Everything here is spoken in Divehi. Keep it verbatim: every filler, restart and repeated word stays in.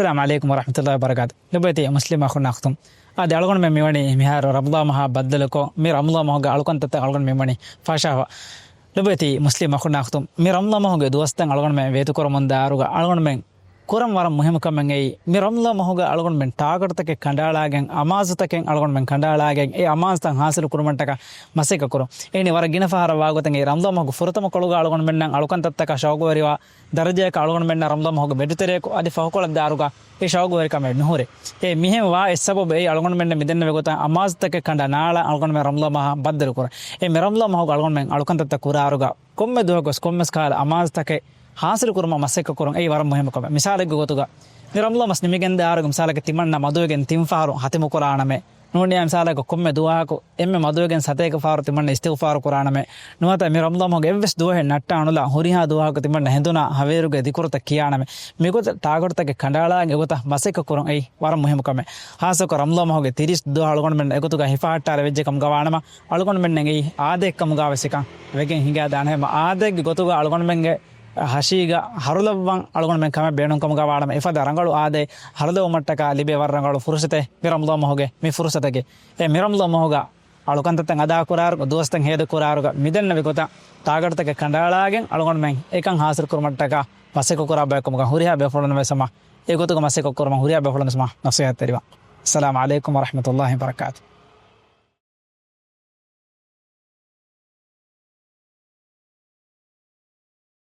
އައްސަލާމު ޢަލައިކުމް ވަރަޙްމަތުﷲި ވަބަރަކާތު. ލޮބުވެތި މުސްލިމް އަޚުންނާ އުޚްތުން، އާދެ، އަޅުގަނޑުމެން މިވަނީ މިހާރު ރަމަޟާން މަހާ ބައްދަލުކޮށް، މި ރަމަޟާން މަހުގެ އަޅުކަންތައްތައް އަޅުގަނޑު މިވަނީ ފަށާފަ. ލޮބުވެތި މުސްލިމް އަޚުންނާ އުޚްތުން، މި ރަމަޟާން މަހުގެ ދުވަސްތައް އަޅުގަނޑުމެން ވޭތުކުރަމުން ދާއިރުގަ އަޅުގަނޑުމެން ކުރަން ވަރަށް މުހިއްމު ކަމެއް އެއީ، މި ރަމަޟާން މަހުގަ އަޅުގަނޑުމެން ޓާގަޓްތަކެއް ކަނޑައަޅާގެން، އަމާޒުތަކެއް އަޅުގަނޑުމެން ކަނޑައަޅާގެން، އެ އަމާޒުތައް ހާސިލު ކުރުމަށްޓަކާ މަސައްކަތް ކުރުން. އެހެނީ ވަރަށް ގިނަ ފަހަރަށް ވާގޮތުން އެ ރަމަޟާން މަހުގެ ފުރަތަމަ ކޮޅުގަ އަޅުގަނޑުމެންނަށް އަޅުކަންތައްތަކަށް ޝައުގުވެރިވާ ދަރަޖައަކަށް އަޅުގަނޑުމެންނަށް ރަމަޟާން މަހުގެ މެދުތެރެއަކު އަދި ފަހުކޮޅަށް ދާއިރުގަ އެ ޝައުގުވެރިކަމެއް މިހުރޭ. އެ މިހެން ވާ އެއް ސަބަބު އެއީ އަޅުގަނޑުމެންނަށް މިދެންނެވި ގޮތަށް އަމާޒުތަކެއް ކަނޑަ ނާޅާ އަޅުގަނޑުމެން ރަމަޟާން މަހަށް ބައްދަލު ކުރަން. އެ މި ރަމަޟާން މަހުގަ އަޅުގަނޑުމެން އަޅުކަންތައްތައް ކުރާއިރުގަ ކޮންމެ ދުވަހަކުވެސް ކޮންމެސް ކަހަލަ އަމާޒުތަކެއް ހާސިލު ކުރުމަށް މަސައްކަތް ކުރުން އެއީ ވަރަށް މުހިއްމު ކަމެއް. މިސާލެއްގެ ގޮތުގަ މި ރަމަޟާން މަސް ނިމިގެން ދާއިރުގަ މިސާލަކަށް ތިމަންނަ މަދުވެގެން ތިން ފަހަރު ހަތިމު ކުރާނަމޭ. ނޫނީ މިސާލަކަށް ކޮންމެ ދުވަހަކު އެންމެ މަދުވެގެން ސަތޭކަ ފަހަރު ތިމަންނަ އިސްތިޣުފާރު ކުރާނަމޭ. ނުވަތަ މި ރަމަޟާން މަހުގެ އެއްވެސް ދުވަހެއް ނައްޓާނުލާ ހުރިހާ ދުވަހަކު ތިމަންނަ ހެނދުނާ ހަވީރުގެ ދިކުރުތައް ކިޔާނަމޭ. މިގޮތަށް ޓާގަޓްތަކެއް ކަނޑައަޅާގެން އެގޮތަށް މަސައްކަތް ކުރުން އެއީ ވަރަށް މުހިއްމު ކަމެއް. ހާއްސަކޮށް ރަމަޟާން މަހުގެ ތިރީސް ދުވަހު އަޅުގަނޑުމެން އެގޮތުގަ ހިފަހައްޓާލެވިއްޖެ ކަމުގަ ވާނަމަ، އަޅުގަނޑުމެންނަށް އެއީ އާދައެއްކަމުގަވެސް އެކަން ވެގެން ހިނގާދާނެ. ހަމަ އާދައެއްގެ ގޮތުގަ އަޅުގަނޑުމެންގެ ހަށީގަ ހަރުލައްވަން އަޅުގަނޑުމެން ކަމެއް ބޭނުންކަމުގަ ވާނަމަ، އެފަދަ ރަނގަޅު އާދައެއް ހަރުލެވުމަށްޓަކާ ލިބޭ ވަރަށް ރަނގަޅު ފުރުސަތެއް މި ރަމަޟާން މަހުގެ މި ފުރުސަތެކޭ. އެ މި ރަމަޟާން މަހުގަ އަޅުކަންތައްތައް އަދާކުރާއިރު، ދުވަސްތައް ހޭދަކުރާއިރުގަ މިދެންނެވި ގޮތަށް ޓާގަޓްތަކެއް ކަނޑައަޅާގެން އަޅުގަނޑުމެން އެކަން ހާސިލް ކުރުމަށްޓަކާ މަސައްކަތް ކުރާ ބަޔަކު ކަމުގަ ހުރިހާ ބޭފުޅުންނަށް ވެސް ހަމަ އެގޮތުގަ މަސައްކަތް ކުރުމަށް ހުރިހާ ބޭފުޅުން ވެސް ހަމަ ނަސޭހަތްތެރިވާ. އައްސަލާމު ޢަލައިކުމް ވަރަޙްމަތުﷲި ވަބަރަކާތު.